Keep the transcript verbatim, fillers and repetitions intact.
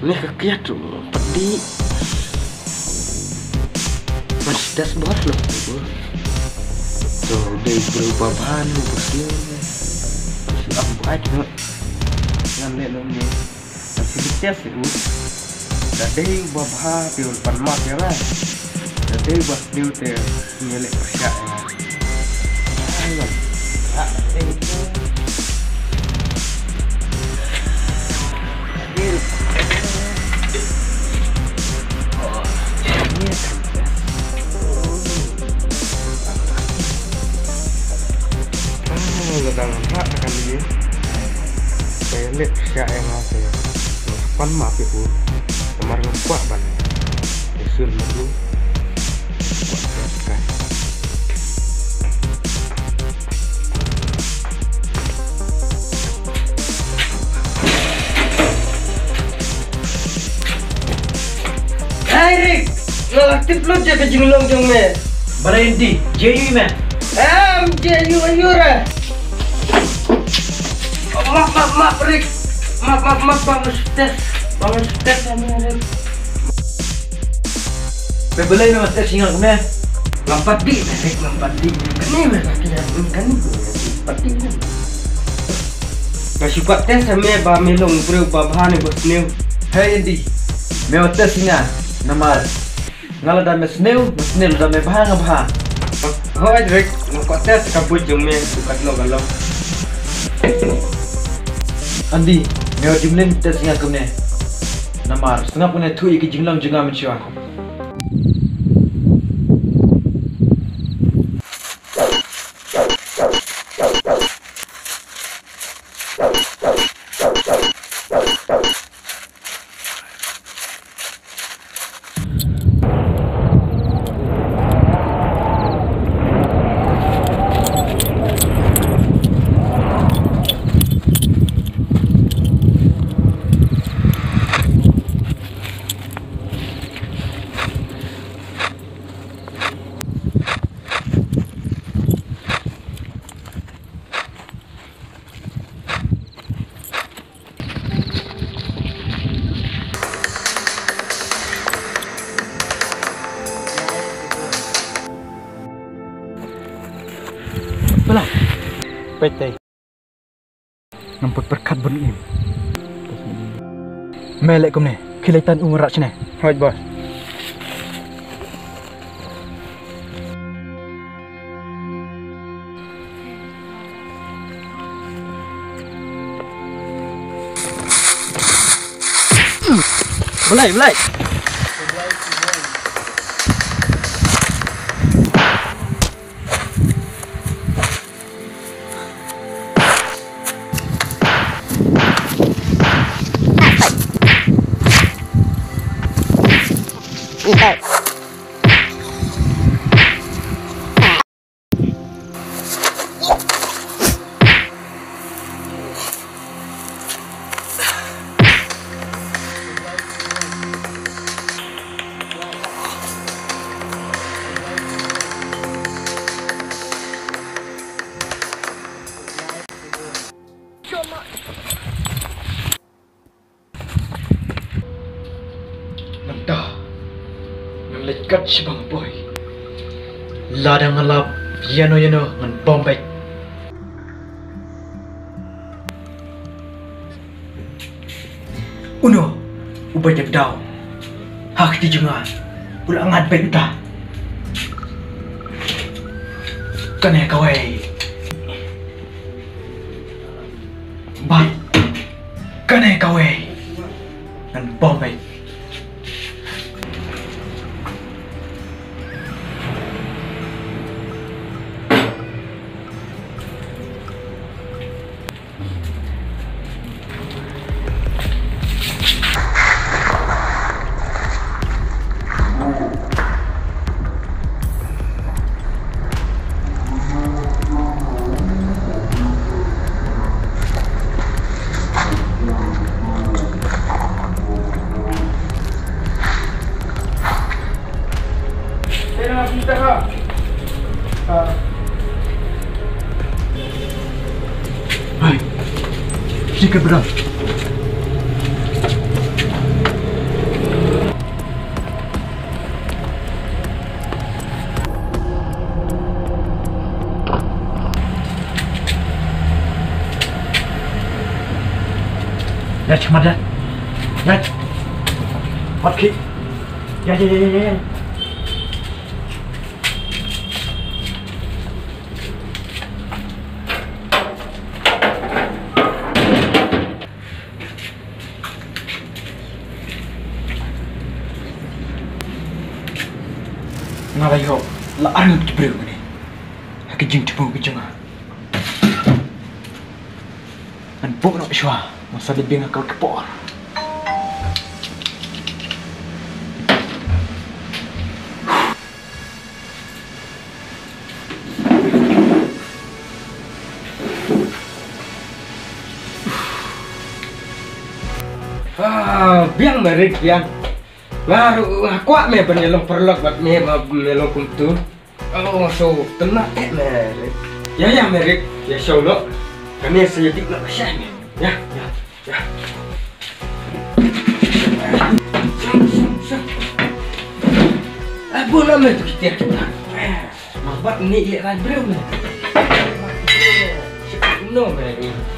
Ni ka kiat tu pati. Mas das bor lo tu. Tu dei bro baban ni bos ni. Si am buat no. Ngan le no ni. Ngan si bites si u. Da dei babha ti ul pan mak ya lah. Da dei bas diu te. Ngelek pyrshah ïa nga. Ai, bang. Rak, eh, itu. Adil. Oh, ini kan, ya. Ah, la dang rak kan dia. Ngelek pyrshah ïa nga te. Pan ma phi u. Namar nga kwah ban. Usul ma u. Hai Rick, nga la tip lut ïa ka jinglong jong me. Balei Andy, jia ïa me? Em, jia ïa u re. Map, map, map, Rick. Map, map, map, bang stes. Bang stes ïa me, Rick. Me balei me map stes ïa nga kumne? Ngam pat dih me, Rick, ngam pat dih me. Kane me ka kane, kane me pat dih me. Nga shu pat test ïa me ba me long briew babha ne ba sniew. Hei Andy, me wat test ïa nga namar nga lada me sniew, me sniew, lada me bha nga bha. Hooid Rick, nga kwah test ka buit jong me, katno ka long. Andy, me wat jumlin test ïa nga kumne. Namar sngap nga ne thuh ïa ki jinglong jong nga mynshuwa. Bala. Peit tei. Ngam pat pyrkhat ban im. Me leh kumne, khie leit tan u ngarah shane. Hooid boss. Balei, balei? Nangta ngan leit kat shibang poi. Lada nga lap ïano ïano ngan bom beit. Uno uba jep daw ha kti jong nga u la ngat beit uta. Kane kawei. Bad kane kawei ngan bom beit. Hai, sika bra. Ach, madat. Ach. Mat ki. Ya, ya, ya, ya, ya. Nga la ïoh la arngut ki briew mane ha ka jingthmu ka jong nga. Ngan buh noh shuwa, nga sa dei biang ha ka por. Ah, biang me Rik, biang. Nga ruh nga kwah me ban ïalong paralok bad me, ba me long kumtu. Oh, so, kena eh, Merik. Ya, ya, Merik. Ya, so, no. Kane sa ïa dik na ka shai, me. Ya, ya, ya. Shong, shong, shong. Abu na me tu kita kita. Ma bat ni le rai breu me. No, Merik.